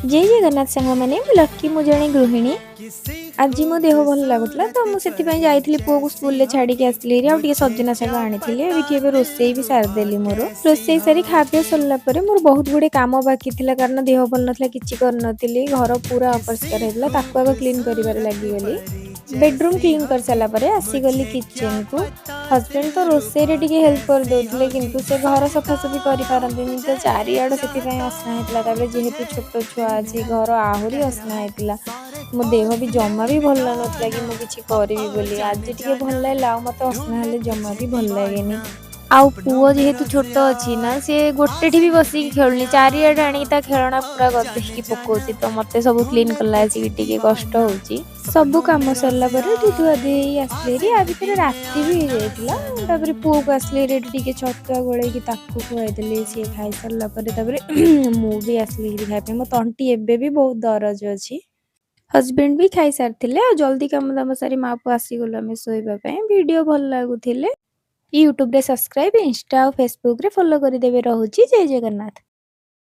ଜୟ ଜଗନ୍ନାଥ ସାଙ୍ଗମାନେ, ମୁଁ ଲକି, ମୁଁ ଜଣେ ଗୃହିଣୀ। ଆଜି ମୋ ଦେହ ଭଲ ଲାଗୁଥିଲା ତ ମୁଁ ସେଥିପାଇଁ ଯାଇଥିଲି, ପୁଅକୁ ସ୍କୁଲରେ ଛାଡ଼ିକି ଆସିଲି ହେରି ଆଉ ଟିକେ ସଜନା ଶାଗ ଆଣିଥିଲି। ଏଇଠି ଏବେ ରୋଷେଇ ବି ସାରିଦେଲି ମୋର। ରୋଷେଇ ସାରି ଖାଇବା ପିଇବା ସରିଲା ପରେ ମୋର ବହୁତ ଗୁଡ଼ିଏ କାମ ବାକି ଥିଲା, କାରଣ ଦେହ ଭଲ ନଥିଲା, କିଛି କରିନଥିଲି। ଘର ପୁରା ଅପରିଷ୍କାର ହେଇଥିଲା, ତାକୁ ଆଗ କ୍ଲିନ୍ କରିବାରେ ଲାଗିଗଲି। ବେଡ଼ରୁମ୍ କ୍ଲିନ୍ କରିସାରିଲା ପରେ ଆସିଗଲି କିଚେନକୁ। ହଜବେଣ୍ଡ ତ ରୋଷେଇରେ ଟିକେ ହେଲ୍ପ କରିଦେଉଥିଲେ, କିନ୍ତୁ ସେ ଘର ସଫାସଫି କରିପାରନ୍ତିନି, ତ ଚାରିଆଡ଼ ସେଥିପାଇଁ ଅସନା ହେଇଥିଲା। ତାପରେ ଯେହେତୁ ଛୋଟ ଛୁଆ ଅଛି, ଘର ଆହୁରି ଅସନା ହେଇଥିଲା। ମୋ ଦେହ ବି ଜମା ବି ଭଲ ଲାଗୁନଥିଲା କି ମୁଁ କିଛି କରିବି ବୋଲି। ଆଜି ଟିକେ ଭଲ ଲାଗିଲା। ଆଉ ମୋତେ ଅସନା ହେଲେ ଜମା ବି ଭଲ ଲାଗେନି। ଆଉ ପୁଅ ଯେହେତୁ ଛୋଟ ଅଛି ନା, ସିଏ ଗୋଟେଠି ବି ବସିକି ଖେଳୁନି, ଚାରିଆଡ଼େ ଆଣିକି ତା ଖେଳଣା ପୁରା ଗଦେଇକି ପକଉଛି। ତ ମୋତେ ସବୁ କ୍ଲିନ୍ କଲା ଆସିକି ଟିକେ କଷ୍ଟ ହେଉଛି। ସବୁ କାମ ସରିଲା ପରେ ଏଠି ଧୁଆ ଧୁଇ ହେଇ ଆସିଲି ହେରି। ଆ ଭିତରେ ରାତି ବି ହେଇଯାଇଥିଲା। ତାପରେ ପୁଅକୁ ଆସିଲି ହେରି, ଏଠି ଟିକେ ଛତୁଆ ଗୋଳେଇକି ତାକୁ ଖୁଆଇଦେଲି। ସିଏ ଖାଇସାରିଲା ପରେ ତାପରେ ମୁଁ ବି ଆସିଲି ହେରି ଖାଇବା ପାଇଁ। ମୋ ତଣ୍ଟି ଏବେ ବି ବହୁତ ଦରଜ ଅଛି। ହଜବେଣ୍ଡ ବି ଖାଇସାରିଥିଲେ। ଆଉ ଜଲ୍ଦି କାମ ଦାମ ସାରି ମା ପୁଅ ଆସିଗଲୁ ଆମେ ଶୋଇବା ପାଇଁ। ଭିଡ଼ିଓ ଭଲ ଲାଗୁଥିଲେ ୟୁଟ୍ୟୁବରେ ସବସ୍କ୍ରାଇବ୍, ଇନଷ୍ଟା ଆଉ ଫେସବୁକରେ ଫଲୋ କରିଦେବେ। ରହୁଛି, ଜୟ ଜଗନ୍ନାଥ।